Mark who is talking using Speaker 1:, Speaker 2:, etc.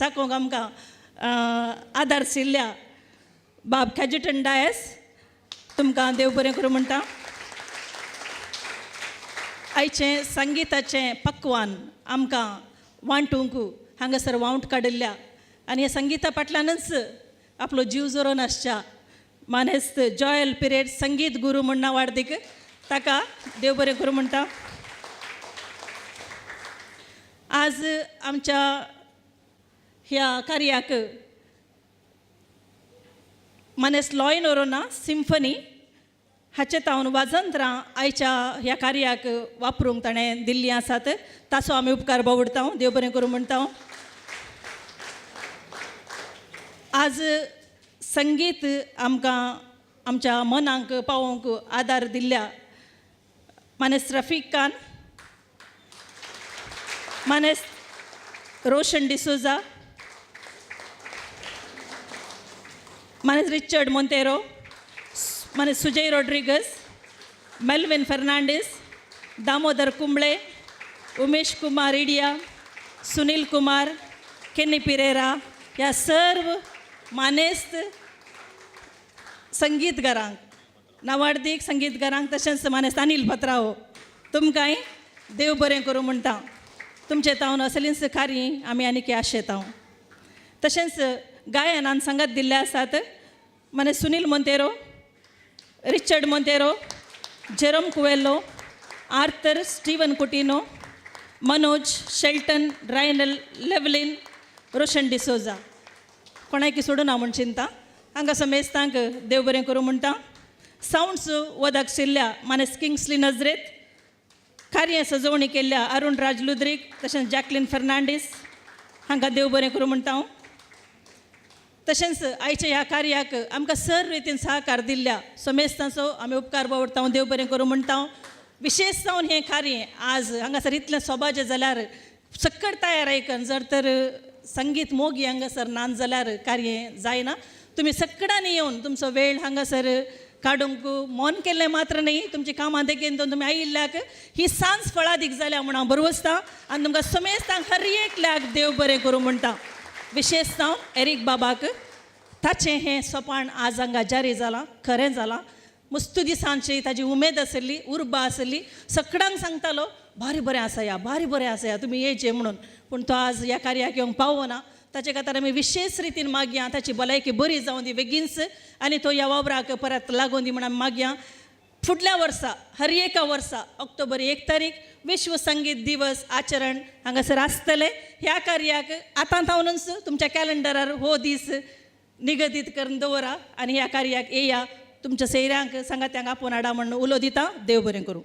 Speaker 1: दाखोवंक आमकां आदार शिल्ल्या बाब खॅजिटन डायस, तुमकां देव बरें करूं म्हणटा. आयचें संगिताचें पक्वान आमकां वांटूंक हांगासर वावंट काडिल्ल्या आनी ह्या संगिता फाटल्यानच आपलो जीव जोरोन आसच्या मानेस्त जॉयल पिरेड संगीत गुरू म्हण नांवाडदीक ताका देव बरें करूं म्हणटा. आज आमच्या ह्या कार्याक मानेस लॉय नोरोना सिम्फनी हाचे तावन वाजंत्रां आयच्या ह्या कार्याक वापरूंक ताणें दिल्लीं आसात, ताचो आमी उपकार बावडता, देव बरें करूं म्हणटा. आज संगीत आमकां आमच्या मनाक पावोवंक आदार दिल्ल्या मानेस रफीक खान, मानेस रोशन डिसोजा, मानेस रिचर्ड मोंतेरो, मानेस सुजय रोड्रिगस, मेल्विन फर्नांडीस, दामोदर कुंबळे, उमेश कुमार इडिया, सुनील कुमार, केनी पिरेरा ह्या सर्व मानेस्त संगीतकारांक, नावाडदीक संगीतकारांक, तशेंच मानेस्त अनिल पत्रावो, तुमकांय देव बरें करूं म्हणटा. तुमचे तावन असलींच कार्य आमी आनीक आशेता. तशेंच गायनान सांगात दिल्ले आसात माने सुनील मोंतेरो, रिचर्ड मोंतेरो, जेरोम कुवेल्लो, आर्थर स्टीवन कुटिनो, मनोज शेल्टन, रायनल लेवलिन, रोशन डिसोजा. कोणाकी सोडूना म्हूण चिंता. हांगा समेस्तांक देव बरें करूं म्हणटा. सावंड्स वदक शिल्ल्या मानेस किंग्सली नजरेत, कार्य सजोवणी केल्ल्या अरुण राज लुद्रीक तशेंच जॅकलीन फर्नांडीस हांकां देव बरें करूं म्हणटा हांव. तशेंच आयच्या ह्या कार्याक आमकां सर रितीन सहकार दिल्ल्या समेस्तांचो आमी उपकार बावडता, देव बरें करूं म्हणटा. विशेश जावन हें कार्य आज हांगासर इतलें सोबाचें जाल्यार सक्कड तयार आयकन जर तर संगीत मोगी हांगासर नान जाल्यार कार्य जायना. तुमी सकडांनी येवन तुमचो वेळ हांगासर काडूंक मन केल्लें मात्र न्ही, तुमची कामां देखीन तुमी आयिल्ल्याक ही सांज फळादीक जाल्या म्हूण हांव बरवसता आनी तुमकां समेस्तांक हर एकल्याक देव बरें करूं म्हणटा. विशेश जावन एरीक बाबाक ताचें हें सोपाण आज हांगा जारी जालां, खरें जालां. मस्तू दिसांची ताजी उमेद आसली, उर्बा आसली. सगळ्यांक सांगतालो भारी बरें आसा या, भारी बरें आसा या, तुमी येयचे म्हणून. पूण तो आज ह्या कार्याक येवंक पावना. ताचे खातीर आमी विशेश रितीन मागया ताची भलायकी बरी जावं दी बेगीनच आनी तो ह्या वावराक परत लागून दी म्हूण आमी मागया. फुडल्या वर्सा हर एका वर्सा ऑक्टोबर 1 तारीख विश्व संगीत दिवस आचरण हांगासर आसतलें. ह्या कार्याक आतां थावनूच तुमच्या कॅलेंडरार हो दीस निगदीत करून दवरा आनी ह्या कार्याक येया. तुमच्या सैऱ्यांक सांगात्यांक आपोवन हाडा म्हूण उलो दिता. देव बरें करूं.